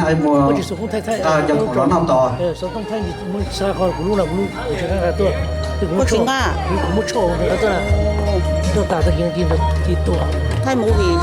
Mus cov khoom los noj tos. Thaij movie.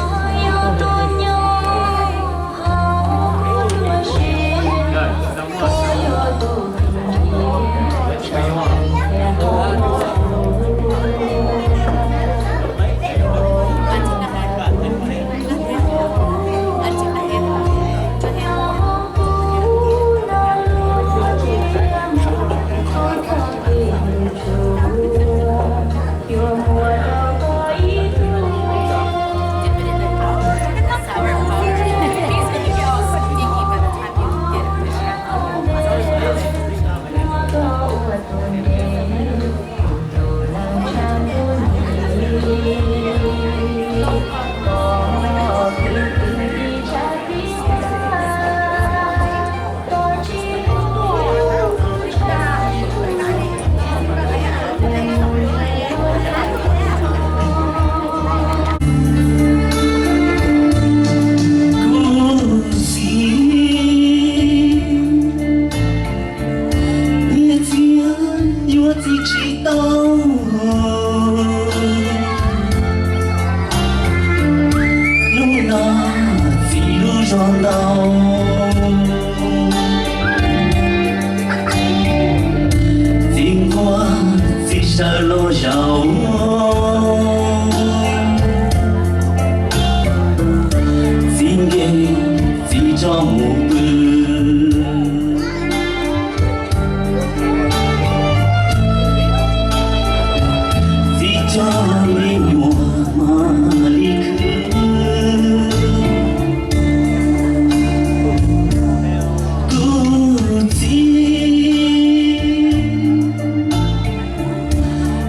Kuv txiv, niam txiv yuav txiv tsis tau, hnub no txiv lub zog ntau. Txiv nquag txiv sawv los zaum, txiv nkeeg txiv tso mus pw. Txiv coj me nyuam mam li khwv. Kuv txiv,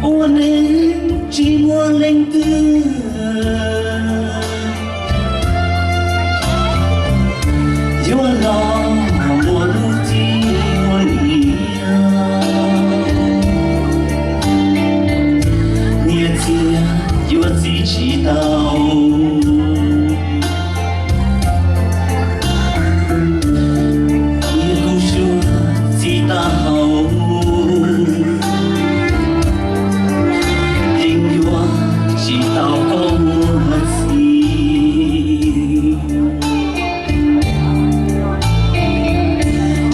ua neej tsis muaj leej twg yuav los muaj lub txij muaj niam. Niam txiv yuav txiv tsis tau, niam kuv suav txiv taub hau, yeej yuav tsis tau koj muaj txiv.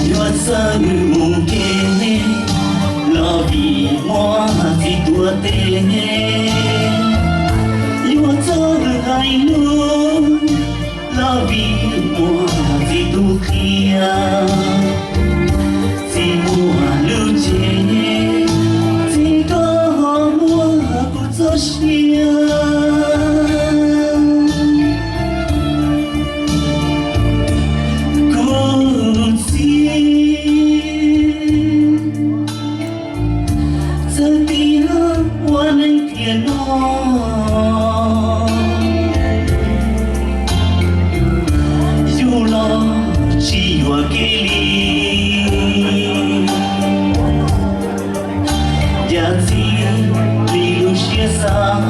Yuav txawj mus kev los vim muaj txiv tuav teb, yuav txawj hais lus los vim muaj txiv tu qhia. Txiv muaj lub cev, txiv koj ho muaj kuv txoj sia. Kuv txiv, txawm tias ua neej tiam no yus los tsis yuam kev li. Yam txiv li lub siab xav,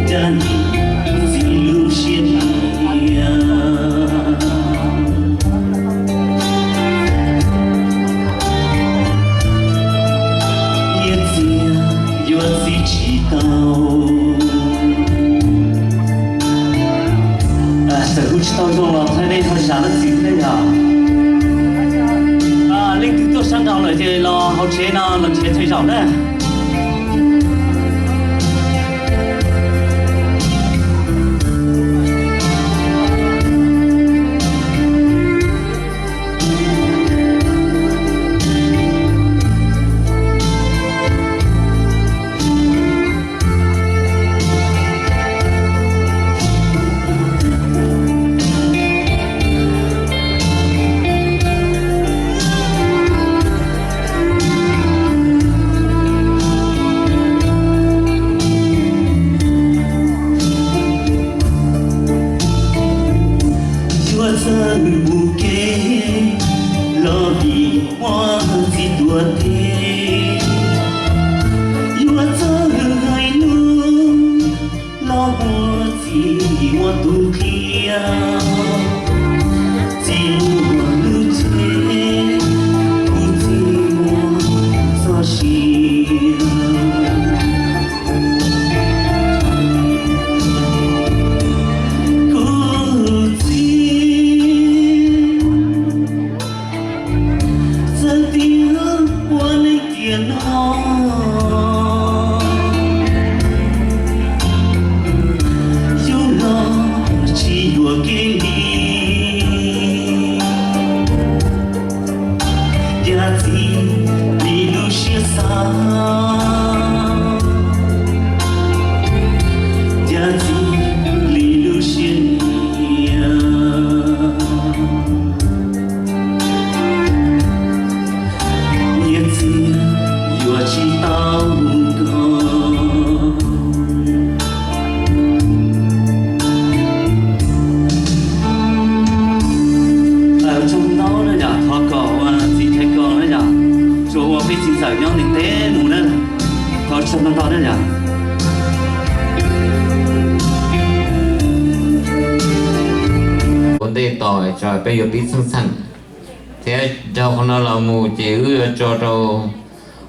yam txiv lub siab tiag. Niam txiv yuav txiv tsis tau. Txawm hu tsis tau zoo los thaij nej ho zam lub txim thiab yom. Leej twg tuaj sab nraud lawm ces los hauv tsev no los nrhiav tshem zaum na. Yuav txawj mus kev los vim muaj txiv tuav teb, yuav txawj hais lus los muaj txiv ua tus Txiv muaj lub tsev, kuv txiv muaj txoj sia. Kuv txiv txawm tias ua neej tiam no, yus los tsis yuam kev li. Yam txiv li lub siab xav, yam txiv li lub siab nyiam. Nyiaj txiag yuav tsis tau mus nkaus. Txaus ntau na yom, thov kom ua txiv Chaiv Kos na yom, tsuas ua peb txiv ntxawm nyob ntev ntev mus na. Thov tsaug ntau ntau na yom. Ua ntej tos peb yuav pib txheej txheem thiab dhau qhov no los mus ces wb yuav tso rau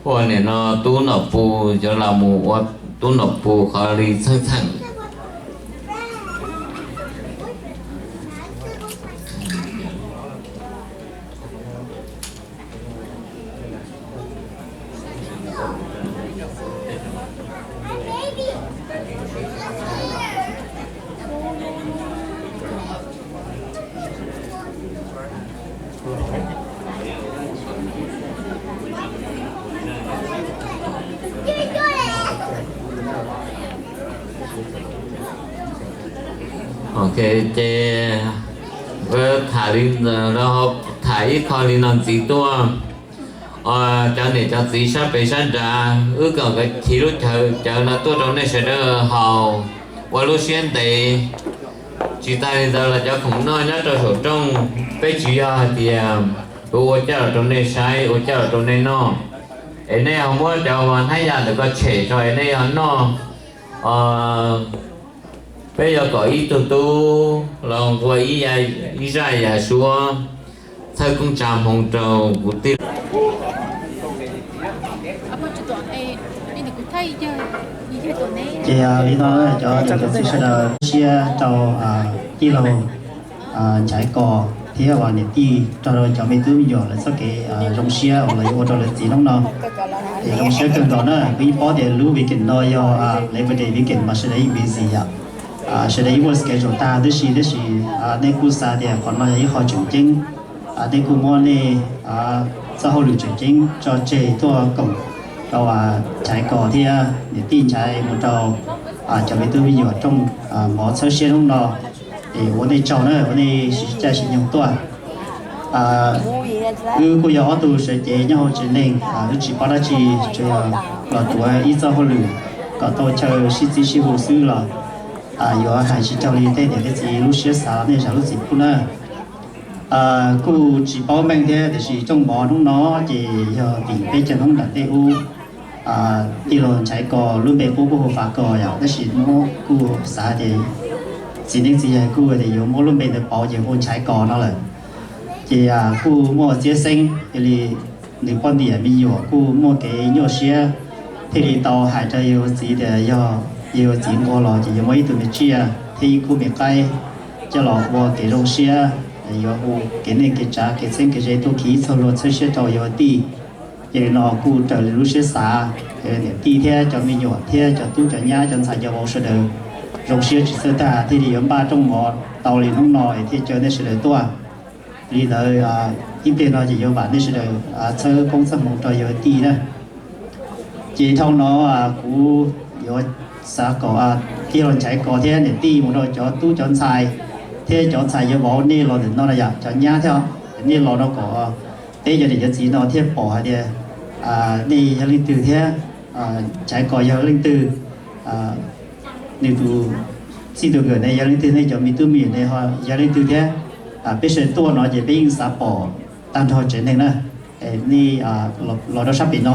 ua nim no tub Nom Pus, yuav los mus ua tub Nom Pus qhov li txheej txheem. Ok, ces tham li, tham ib qho li no ntxiv tuaj. Cov niam cov txiv sab pem sab nrad, wb kom nkawd chiv lub cawv no tuaj rau nej sawv daws haus ua lub siab ntev. Tsis tas li ntawd los cov khoom noj nyob rau saum rooj, peb tsis yog hais tias kuv ua coj los rau nej saib, ua coj los rau nej noj, es nej ho muab cov hnab yas ntawm ko tshem tso es nej ho noj. Peb yuav kom ib tug tub los nqua ib zaj yam suab txhawb koob tsa hmoov rau kuv tij. Ces li no cov niam cov txiv sawv daws siab rau tij laug Nchaiv Kos thiab uas niam tij, rau rau cov me tub me nyuam lawv txoj kev zoo siab uas lawv yuav ua rau lawv txiv hnub no. Es zoo siab kawg nkaus na, kuv yeej paub tias lub weekend no yog Labor Day weekend mas sawv daws yeej busy yom. Sawv daws yeej muaj schedule tag tib si, tab sis nej kuj xav tias qhov no yog ib qho tseem ceeb, nej kuj muab nej txoj hauj lwm tseem ceeb tso tseg tuaj koom rau Nchaiv Kos thiab niam tij Nchaiv mus rau cov me tub me nyuam rooj mov txhawb siab hnub no. Es ua nej tsaug na, ua nej sib caij sib nyoog tuaj. Wb kuj yog ob tug sawv cev nyob hauv tsev neeg, wb tsis paub dab tsi, tsuas yog los tuav ib txoj hauj lwm kom tau chaw sib txib sib hu xwb los yuav hais tsis raug li tej niam tej txiv lub siab xav, nej zam lub txim pub na. Kuj tsis paub meej thiab, tiam sis rooj mov hnub no ces yog tim peb cov hnub nram ntej ub, tij laug Nchaiv Kos lub npe puab kuj hu Fav Kos yom, tab sis hnub kuj xav tias txiv neej txiv yaig kuj tias yuav muab lub npe ntawd pauv ces hu Nchaiv Kos no lawm. Ces kuj muaj txiab xeeb, yog li nws poj niam me nyuam kuj muaj kev nyuaj siab, thiaj li tau hais rau yawg ua txiv tias yog yawg ua txiv nqua los ces yuav muab ib tug me tsiaj thiab ib khub me qaib coj los ua kev zoo siab, yuav hu kev neej kev tsav kev txheeb kev ze tuaj khi txog luag txhawb siab rau yawg ua tij. Ces li no kuj raws li lub siab xav, niam tij thiab cov me nyuam thiab cov tub cov nyab cov ntxhais cov vauv sawv daws zoo siab tsis txawj tag thiaj li yuav npaj rooj mov tau li hnub no es thiaj caw nej sawv daws tuaj. Li ntawd ib pliag no ces yuav vam nej sawv daws txhawb koob txhawb hmoov rau yawg ua tij na. Ces dhau no kuv yuav xav kom tij laug Nchaiv Kos thiab niam tij mus rau cov tub cov ntxhais thiab cov ntxhais yuav vauv nej los ntawm no na yom, cov nyab thiab, nej los no kom peb cov niam cov txiv no thiaj pom hais tias nej yog leej twg thiab Nchaiv Kos yog leej twg, nws tus txij tus nkawm ne yog leej twg, nej cov me tub me nyuam ne ho yog leej twg thiab. Peb sawv tuaj no ces peb yeej xav pom tag nrho tsev neeg na. Nej los rau sab pem no.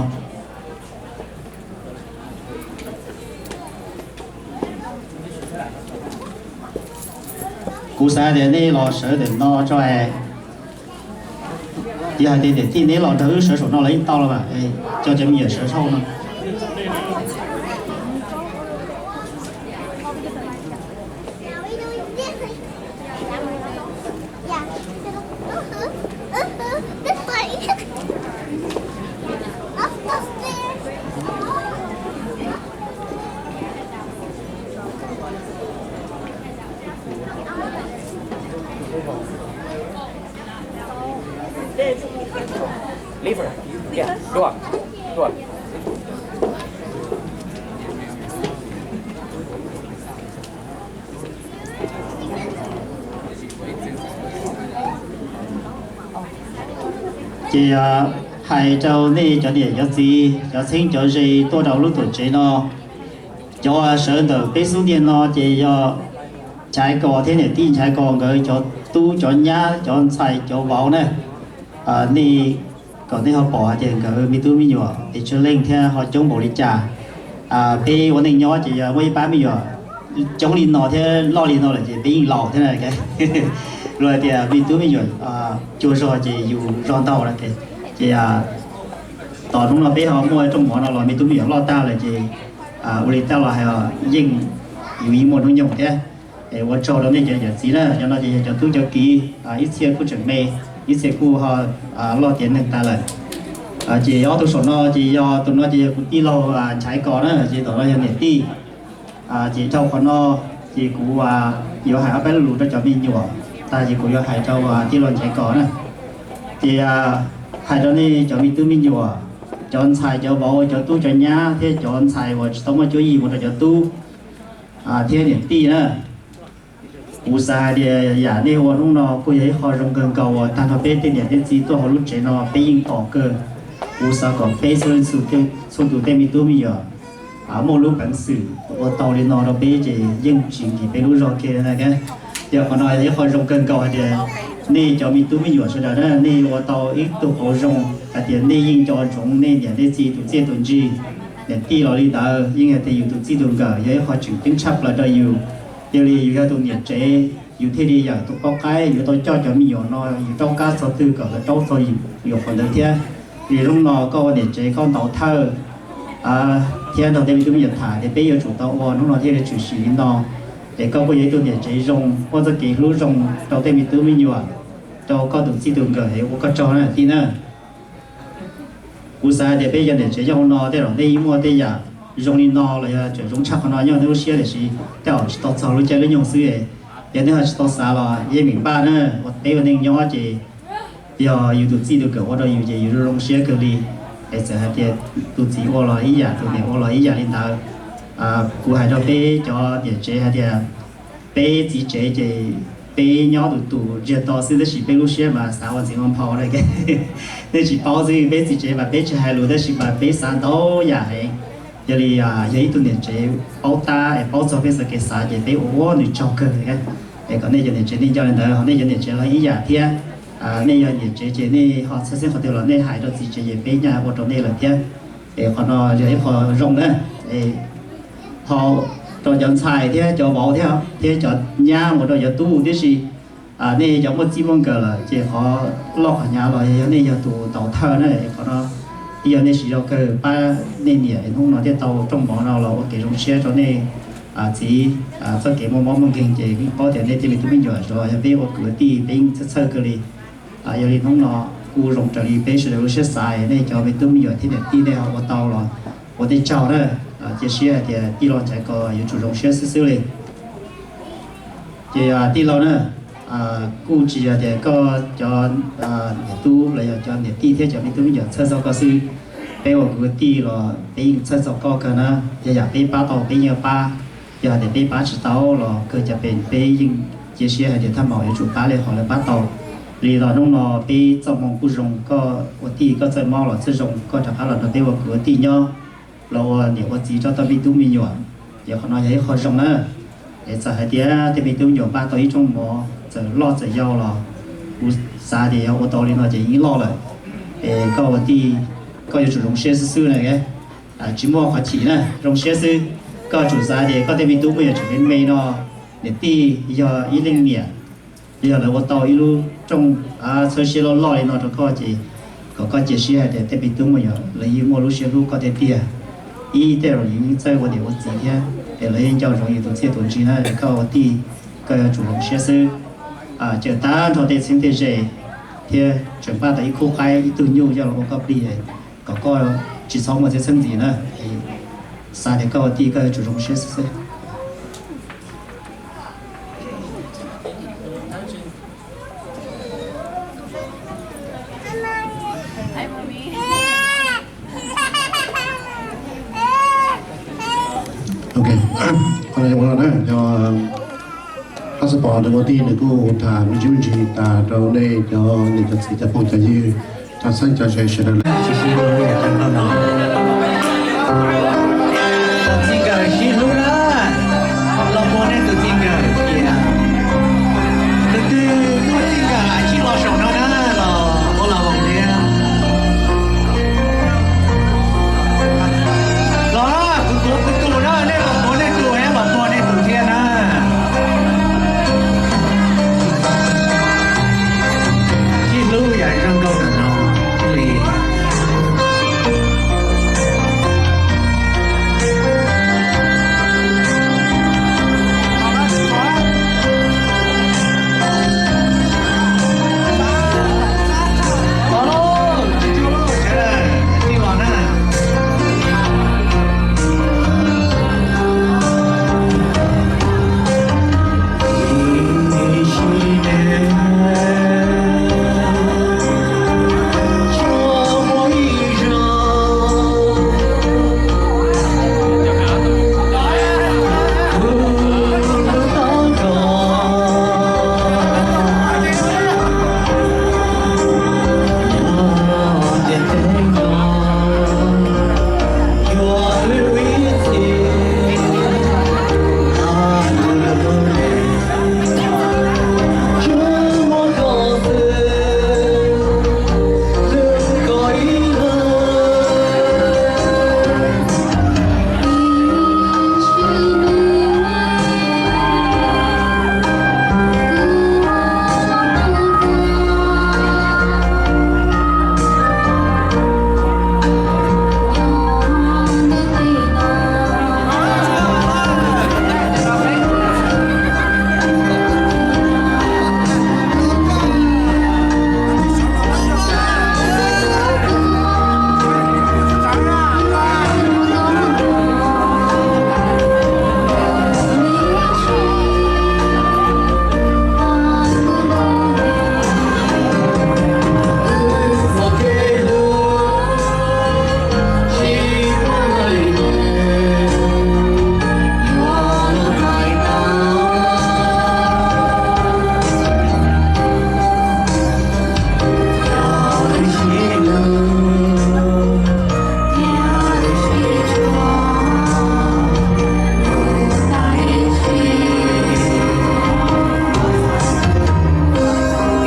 Kuv xav tias nej los sawv ntawm no tso es, yog hais tias niam tij neb los nrog wb sawv saum no los yeej tau los mas, coj cov me nyuam sawv saum no. Leave her. Yeah, go up. Go up. Ces hais rau nej cov niam cov txiv, cov txheeb cov ze tuaj rau lub tuam tsev no, cov sawv ntawm peb xub ntiag no ces yog Nchaiv Kos thiab niam tij Nchaiv Kos nkawd cov tub cov nyab cov ntxhais cov vauv na. Nej, kom nej ho pom hais tias nkawd me tub me nyuam pes tsawg leej thiab ho coob npaum li cas. Peb ua neej nyob ces yog muaj ib pab me nyuam coob li no thiab loj li no lawm ces peb yeej laus thiab na. Luag hais tias me tub me nyuam cuag zog ces yus zog ntau na. Ces tom hnub no peb ho muaj rooj mov no los me tub me nyuam loj tag lawm ces ua li taj los hais yeej yus yeej muaj hnub nyoog thiab. Es ua tsaug rau nej cov yawm txiv na, cov no ces yog cov tub cov kiv, ib txhia kuj tseem me, ib txhia kuj ho loj tiav neeg tas lawm. Ces ob tug saum no ces yog tus no ces yog kuv tij laug Nchaiv Kos na, ces tom no yog niam tij. Ces dhau qhov no ces kuv yuav hais ob peb lo lus rau cov me nyuam tag ces kuv yuav hais rau tij laug Nchaiv Kos na. Ces hais rau nej cov me tub me nyuam, cov ntxhais cov vauv, cov tub cov nyab thiab cov ntxhais uas tsis tau muaj cuab yig mus rau cov tub thiab niam tij na. Kuv xav hais tias yam nej ua hnub no kuj yog ib qho zoo kawg nkaus uas tag nrho peb tej niam tej txiv tuaj hauv lub tsev no peb yeej pom kawg. Kuv xav kom peb txhua tus tej me tub me nyuam muaj lub peev xwm ua tau li no rau peb ces yeej tsis nkim peb lub zog kiag li na. Yog qhov no yog ib qho zoo kawg nkaus hais tias nej cov me tub me nyuam sawv daws na nej ua tau ib tug qauv zoo hais tias nej yeej nco ntsoov nej niam nej txiv tus txiaj tus ntsig. Niam tij los li ntawd yeej hais tias yus tus txij tus nkawm yog ib qho tseem ceeb tshaj plaws rau yus. Yog li yus yog tus niam tsev yus thiaj li yam tus poj qaib yuav tau coj cov me nyuam no yus raub qab txog twg kom lawv raub txog yus qhov ntawd thiab. Vim hnub no koj ua niam tsev koj ntaus thawj thiab nrog tej me tub me nyuam tham tias peb yuav tsum tau ua hnub no thiaj li tshwm sim li no. Es koj kuj yog ib tug niam tsev zoo muaj txoj kev hlub zoo rau tej me tub me nyuam, rau koj tus txij tus nkawm es ua koj tsaug na tij na. Kuv xav hais tias peb cov niam tsev nyob hauv no tej zaum nej yeej muaj tej yam zoo li no los yog tseem zoo tshaj qhov no nyob nej lub siab tiam sis tej zaum tsis tau txog lub caij lub nyoog xwb. Yog nej ho tsis tau xav los yeej meem npaj na, peb ua neej nyob ces yog yus tus txij tus nkawm ua rau yus ces yus zoo zoo siab kawg li. Es txawm hais tias tus txiv ua los ib yam tus niam ua los ib yam li ntawd. Kuv hais rau peb cov niam tsev hais tias peb txiv tsev ces peb nyob tus tus ntsiag to xwb tab sis peb lub siab mas xav ua ntxiv ua nphau na. Nej tsis paub xwb peb txiv tsev mas peb tsis hais lus tab sis mas peb xav ntau yam heev. Yog li yog ib tug niam tsev paub tab es paub txog peb txoj kev xav ces peb ua ua nws tsaug kawg. Es kom nej cov niam tsev nej nco li ntawd ho nej cov niam tsev los ib yam thiab. Nej yog niam tsev ces nej ho txhawj xeeb qhov twg los nej hais rau txiv tsev ces peb nyaj ua rau nej lawm thiab. Es qhov no yog ib qho zoo na. Ho rau cov ntxhais thiab cov vauv thiab thiab cov nyab mus rau cov tub tib si, nej cov muaj txij muaj nkawm lawm ces qhov loj qhov hnyav los yog nej yog tus ntaus thawj na. Qhov no yog nej siv zog kawg pab nej niam hnub no thiaj tau rooj mov no los ua kev zoo siab rau nej txiv txoj kev muaj mob muaj nkeeg ces yeej paub tias nej tej me tub me nyuam tsuas yog peb ua kwv ua tij peb yeej txhawj txhawj kawg li. Yog li hnub no kuj zoo raws li peb sawv daws lub siab xav, nej cov me tub me nyuam thiab niam tij nej ho ua tau los ua tej tsaug na. Cia siab hais tias tij laug Nchaiv Kos yuav tsum zoo siab xwb xwb li. Ces tij laug na, kuj tsis yog tias koj cov niam tub los yog cov niam tij thiab cov me tub me nyuam txhawj txog koj xwb. Peb ua kwv ua tij los peb yeej txhawj txog koj kawg na. Yog yam peb pab tau peb yeej pab, yog hais tias peb pab tsis tau los kawg cov pem peb yeej cia siab hais tias thaj maum yuav tsum pab li qhov lawv pab tau. Li los hnub no peb txoj hmoo kuj zoo, koj ua tij koj txawj mob los txawj zoo, koj rov qab los nrog peb ua kwv ua tij nyob, los ua niam ua txiv rau tau me tub me nyuam. Ces qhov no yog ib qho zoo na. Es txawm hais tias tej me tub me nyuam npaj tau ib rooj mov txawm loj txawm yau los kuv xav tias yog ua tau li no ces yeej loj lawm. Es koj ua tij koj yuav tsum zoo siab xwb xwb na. Tsis muaj qhov chim na, zoo siab xwb. Koj tsum xav tias koj tej me tub me nyuam tseem me me no, niam tij yog ib leej niam Yog lawv ua tau ib lub rooj txhawb siab loj loj li no rau koj ces kom koj cia siab hais tias tej me tub me nyuam lawv yeej muaj lub siab hlub koj tiag tiag. Ib tej zaum yeej txawj ua niam ua txiv thiab es lawv yeej nco ntsoov yus tus txiaj tus ntsig na. Koj ua tij koj yuav tsum zoo siab xwb. Cawm tag nrho tej txheeb tej ze thiab tseem npaj tau ib khub qaib ib tug nyuj coj los ua koj plig kom koj tsis txhob muaj txiaj txheeb ntxiv na. Xav tias koj ua tij koj yuav tsum zoo siab xwb xwb. Ok, qhov no yog ua no na, yog Haj Xab Pov nws ua tij nws kuj tham me ntsis me ntsis tas rau nej cov niam cov txiv cov phooj cov ywg, cov txheeb cov ze sawv daws. Tsis sib hlub yam zoo nkauj no. Tus txij nkawm sib hlub na, los muag nej tus txij nkawm tias, tus twg muaj txij nkawm sib los saum no na, los ua los voos thiab. Los, kuv tuav kuv tus na, nej los tuav nej tus, los tuav nej tus thiab na. Sib hlub yam zoo nkauj no li.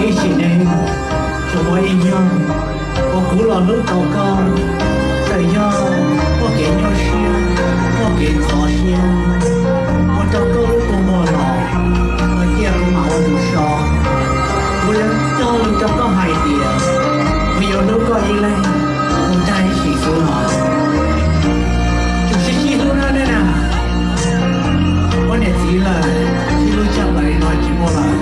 Ib sim neej tsuas muaj ib hnub uas kuv los hlub tau koj, txawm yog muaj kev nyuaj siab, muaj kev ntxhov siab, ua rau koj lub kua muag los, los cia kuv mam ua tus so. Kuv yuav cog lus rau koj hais tias kuv yuav hlub koj ib leeg mus tag ib sim xwb los. Tsuas sib sib hlub na nej na. Muaj niam txiv lawm, sib hlub tshaj plaws li no tsis muaj lawm.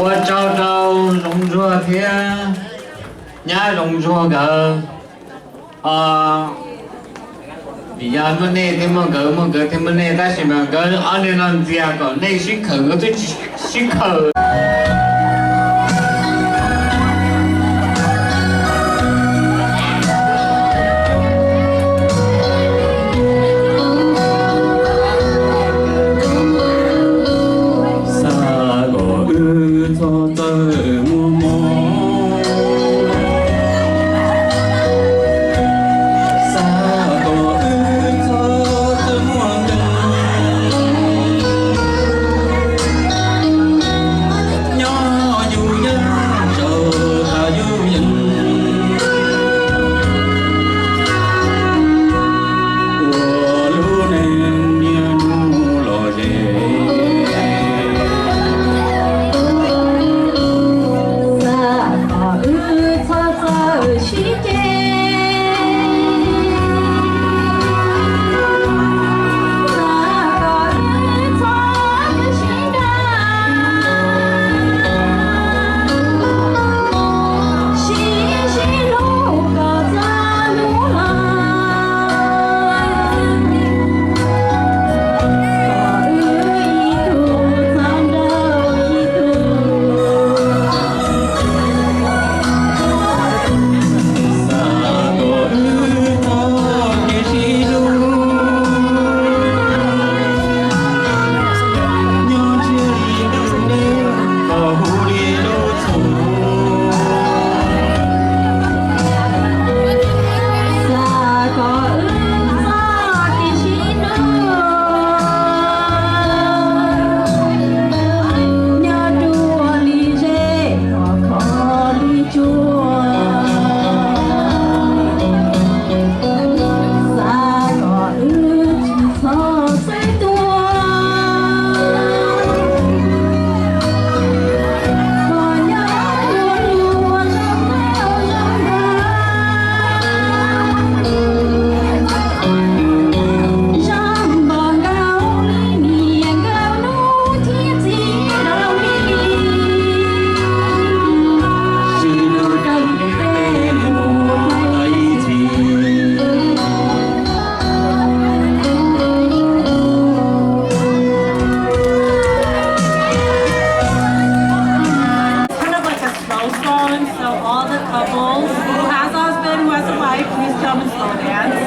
Ua tsaug rau Zoov Ntsuag thiab Nyab Zoov Ntsuag nkawd. Vim yog muaj nej thiaj muaj nkawd, muaj nkawd thiaj muaj nej, tab sis mas nkawd ob niag no ntxias kom nej sib khawm, nkawd twb tsis sib khawm. Xav kom wb txhob txawj muaj mob, xav kom wb txhob txawj muaj nkeeg, nyob yus yeej zaum tas yus yeej. Ua lub neej niaj hnub los ze, xav kom wb txhob txawj sib ceg, xav kom wb txhob txawj sib nrag, sib sib hlub kom txog hnub laus, kom wb ib tug txhob nrauj ib tug. Xav kom wb txhob kev sib hlub, nyob ntsiag li lub neej kom hu li lub txhuv. Xav kom wb txhob kev sib hlub, nyob dua li zej kom khov li tsua. Xav kom wb tsis txhob txawj tuag, kom nyob ua luag zoo nkauj zoo nraug, zoo npaum nkaus li niam nkauj hnub thiab txiv rau li. Sib hlub rau ntiaj teb mus tau ib txhis. Kind of like a slow song, so all the couples, who has a husband, who has a wife, please come and slow dance.